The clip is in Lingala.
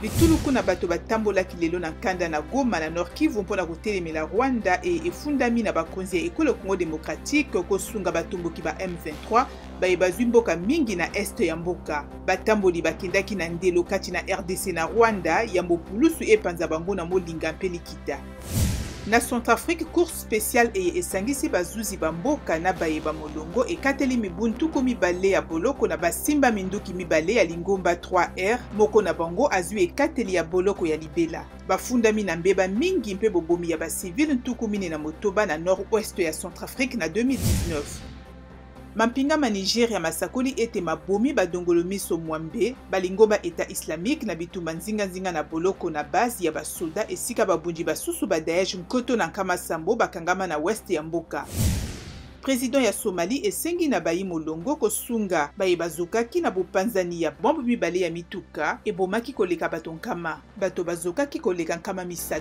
Bituluku na bato batambolaki lelo na nkanda na Goma na Nord Kivu mpo na kotelemela Rwanda eye efundami na bakonzi ya Ekolo Congo democratique kosunga batomboki ba M23 baye bazwi mboka mingi na est ya mboka. Batamboli bakendaki na ndelo kati na RDC na Rwanda yambo pulusu epanza bango na molinga mpe likita. Na Centrafrique, Cour speciale eye esangisi bazuzi ba mboka na baye ba molongo ekateli mibu 20 ya boloko na basimba minduki mibale ya lingomba 3R, moko na bango azwi ekateli ya boloko ya libela. Bafundami na mbeba mingi mpe bobomi ya ba civils 46 na nord-ouest ya Centrafrique na 2019. Mampinga ma Nigeria masakoli ete mabomi badongolo miso mwambe ba lingomba Etat islamique na bitumba nzinganzinga na boloko na base ya basoda esika babundi basusu ba Daesh 1700 bakangama na west ya mboka. President ya Somalie esengi na bayi molongo kosunga baye bazokaki na bopanzani ya bombe mibale ya mituka ebomaki koleka bato nkama. Bato bazokaki koleka 300.